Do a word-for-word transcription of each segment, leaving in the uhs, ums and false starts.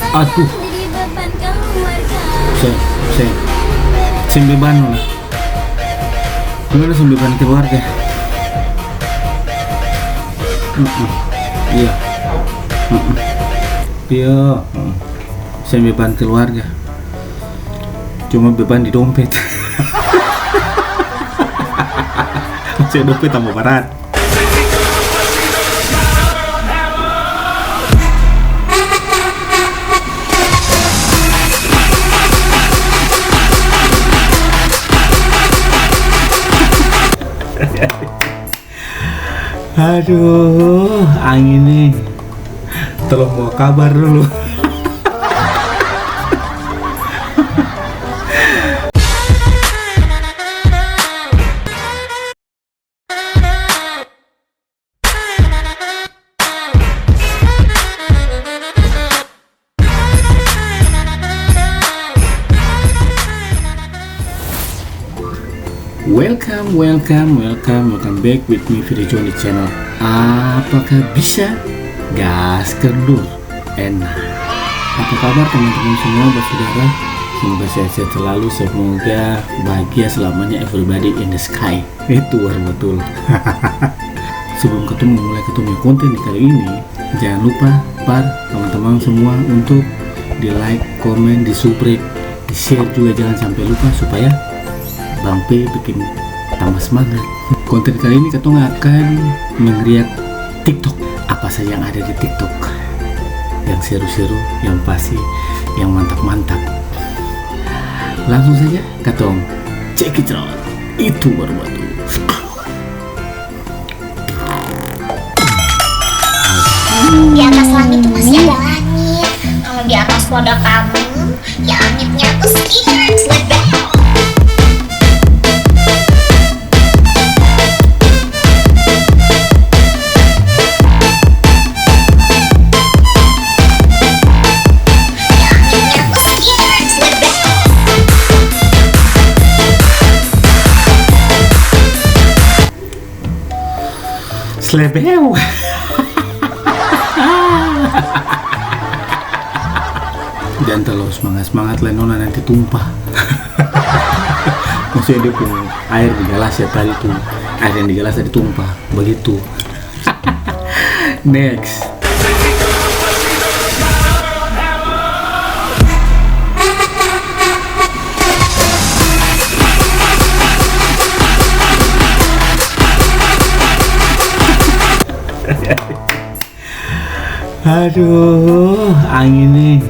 Aduh. Seng, seng. Seng beban, Nona. Nona seng beban keluarga. Mm-mm. Iya. Mm-mm. Iya. Mm-mm. Seng beban keluarga. Cuma beban di dompet. Maksudnya dompet tambah berat. Aduh, angin nih. Tolong bawa kabar dulu. Welcome, welcome, welcome, welcome back with me, Fede John di channel Apakah Bisa. Gas kendor. Enak. Apa kabar teman-teman semua, basudara? Semoga sehat-sehat selalu, semoga bahagia selamanya, everybody in the sky. Itu baru betul. Sebelum katong mulai katong pung konten di kali ini, jangan lupa par teman-teman semua untuk di-like, komen, di-subscribe, di-share juga jangan sampai lupa supaya Bang P bikin tambah semangat. Konten kali ini katong akan meng-react TikTok. Apa saja yang ada di TikTok. Yang seru-seru, yang pasti, yang mantap-mantap. Langsung saja katong check it out. Itu baru batu. Di atas langit tuh masih ada langit. Kalau di atas tuh ada kamu, ya langitnya tuh sekian, selebeo. Slebeu. Jangan terlalu semangat-semangat lai, Nona, nanti tumpah. Maksudnya dia pung air di gelas ya tadi tuh, air yang di gelas tadi tumpah, begitu. Next. Aduh, angin nih.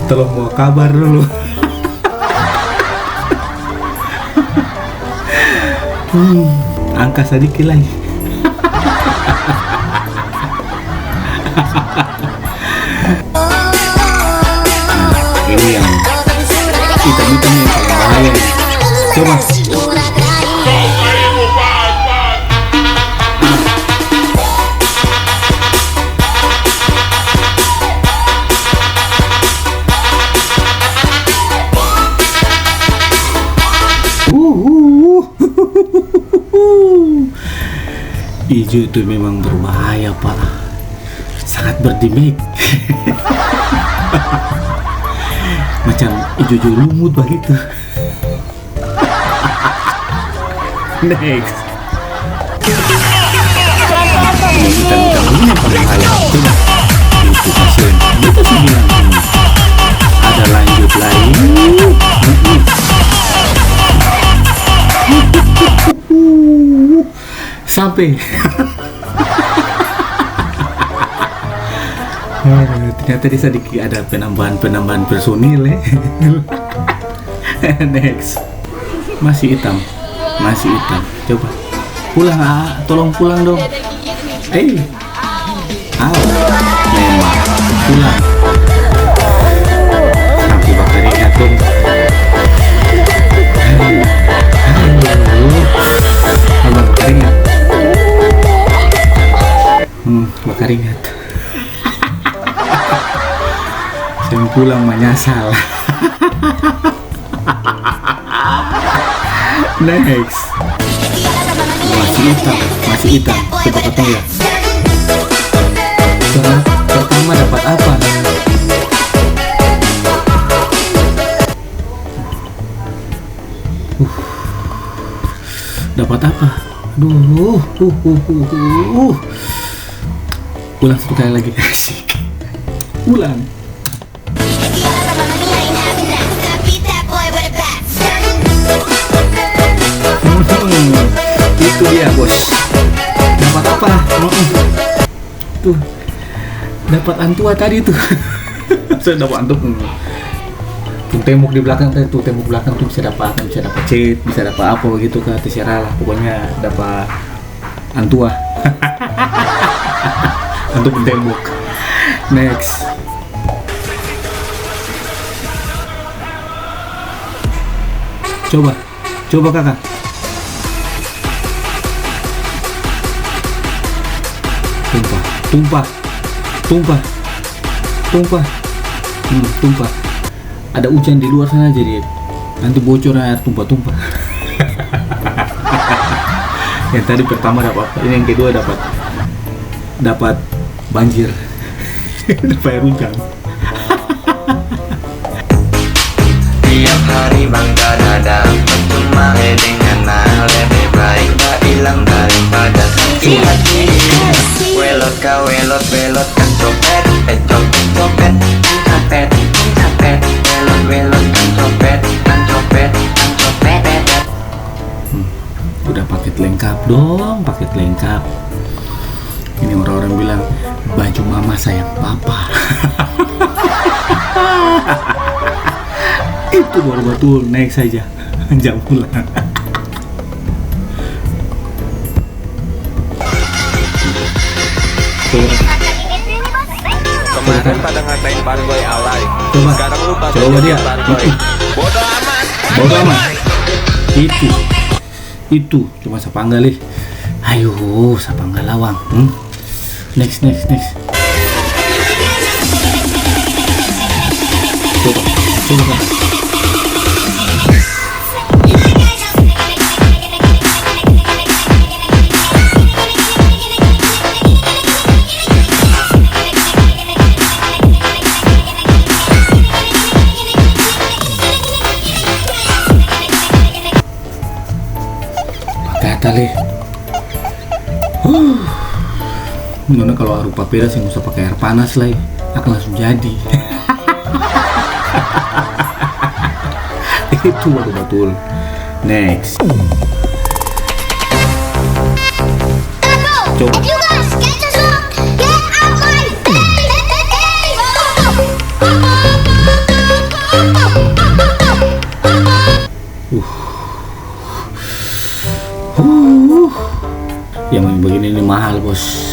Tolong bawa kabar dulu. Hmm, angka sadiki lai. Nah, ini yang hitam-hitam yang paling bahaya nih. Coba. Ijo itu memang berbahaya, Pak. Sangat berdemek. Macam ijo-ijo lumut bagitu. Next. Ini kita minta dulu yang paling layak. Coba. Itu kasihan. Itu sih bilang ini. Ada lanjut lagi. Sampai. Aduh, ternyata dia sadiki ada penambahan-penambahan personil, eh. Next. Masih hitam. Masih hitam. Coba. Pulang, ah. Tolong pulang dong. Eh. Au. Memang. Pulang. Sampai bakeringat dong. Aduh. Sampai bakeringat. Hmm, bakeringat. Seng pulang manyasal. Next. Masih hitam, masih hitam. Coba katong lia. Pertama dapat apa? Buat apa? Aduh, uh, uh, uh, uh, uh. Ulang satu kali lagi. Asik. Ulang. Hmm, itu dia, Bos. Dapat apa? Hmm. Tuh, dapat antua tadi tuh. Saya dapat antua. Tuh tembok di belakang tadi tuh, tembok belakang tuh bisa dapat, bisa dapat cat, bisa dapat apa begitu kan, terserah lah. Pokoknya dapat antua. Antua pung tembok. Next. Coba. Coba, Kaka. Tumpah, tumpah, tumpah, tumpah. Hmm, tumpah. Ada hujan di luar sana, jadi nanti bocor air tumpah-tumpah. Yang tadi pertama dapat, ini yang kedua dapat, dapat banjir. Dapat air hujan. Tiap hari bangga dada, percuma he dengan nah, lebe baik ba'ilang daripada sakit hati. Welot ka welot, welot kan copet, eh, copet, copet, kan copet, kan copet, welot, welot kan copet, kan copet, kan copet. Hmm, udah paket lengkap dong, paket lengkap. Ini orang-orang bilang, "Baju mama sayang papa." Itu baru batul, naik saja. Jam pulang. Coba. Kemarin pada ngatain Bargoy alay. Coba. Sekarang lu pada jadi Bargoy. Coba dia. Bodo amat. Bodo amat. Itu. Itu. Cuma sapanggal, ih. Ayo, sapanggal lawang. Hmm? Next, next, next. Coba, coba, Kak. Gatal e. Huh. Nona kalo aru papeda seng usa pake aer panas lai, akang langsung jadi. Itu baru batul. Next. Coba. Uh. Huh. Yang begini ini mahal, Bos.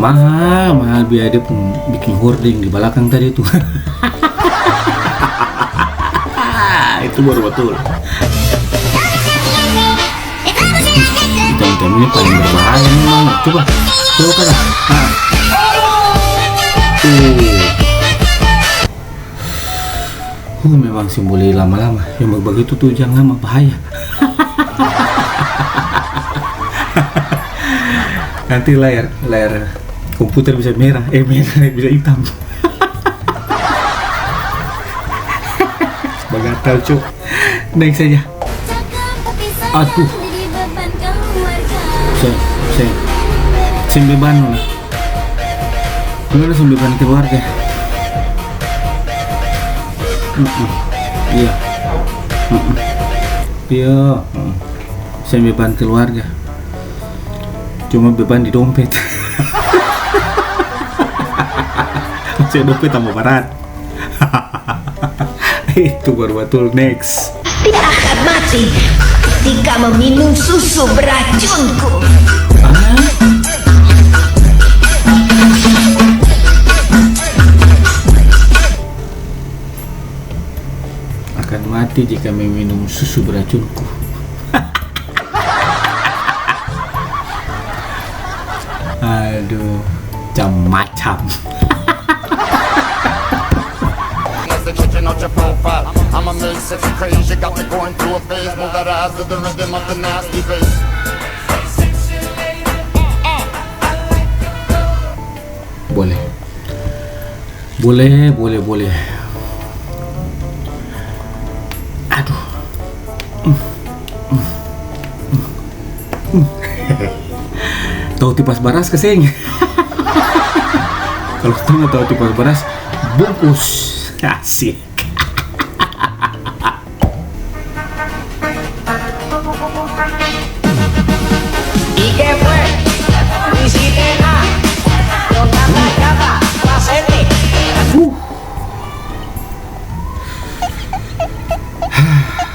Mahal, mahal biaya dia pung biking hording di balakang tadi tu. Itu baru batul. Ikan-ikan ini paling berbahaya memang. Coba, coba kan. Nah. Tuh. Huh, memang seng boleh lama-lama. Yang bagitu tu jang lama, bahaya. Nanti layar, layar komputer bisa merah. Eh, merah, bisa hitam. Bagatal, cuk. Next saja. Aduh. Seng, seng. Seng beban, Nona. Nona seng beban keluarga. Mm-mm. Iya. Mm-mm. Iya. Mm. Seng beban keluarga. Cuma beban di dompet. Maksudnya dompet tambah berat. Itu baru batul, next. Pasti akan mati jika meminum susu beracunku. Akan mati jika meminum susu beracunku. Aduh, macam-macam. Boleh. Boleh, boleh, boleh. Aduh. Hmm, hmm, hmm. Tau tipas baras ka seng? Kalo katong tau tipas baras, bungkus. Asik.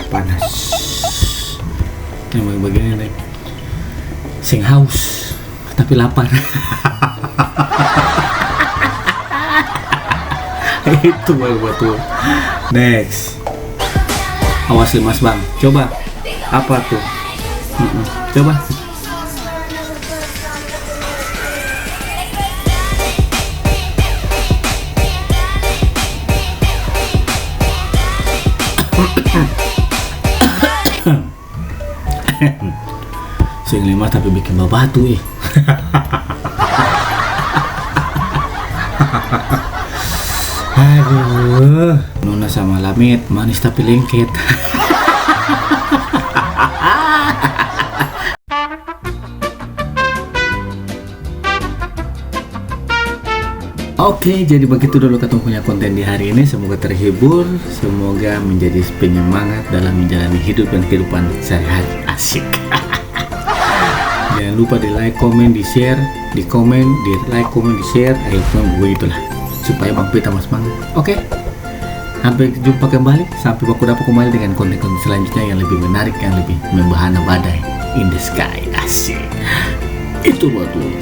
Panas. Yang begini nih. Seng haus, tapi lapar. Itu baru batul. Next. Awas lemas, Bang. Coba. Apa tuh? Mm-mm. Coba. Seng lemas tapi biking babatu, eh. Aduh, nona sama lamit, manis tapi lengket. Oke, jadi begitu dulu katong punya konten di hari ini. Semoga terhibur, semoga menjadi penyemangat dalam menjalani hidup dan kehidupan sehari-hari. Asik. Jangan lupa di like, komen, di share, di komen, di like, komen, di share, akhirnya begitulah. Supaya Bang Pita mas semangat. Oke? Sampai jumpa kembali, sampai baku dapa kembali dengan konten-konten selanjutnya yang lebih menarik, yang lebih membahana badai in the sky. Asik. Itu buat lu.